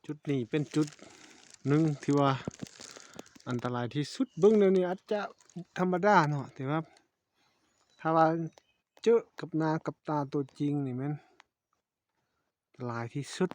ຈຸດນີ້ເປັນຈຸດໜຶ່ງທີ່ວ່າອັນຕະລາຍທີ່ສຸດ. ເບິ່ງແນວນີ້ອາດຈະທຳມະດາເນາະ ແຕ່ວ່າຖ້າວ່າເຈີກັບໜ້າກັບຕາຕົວຈິງນີ້ແມ່ນອັນຕະລາຍທີ່ສຸດ.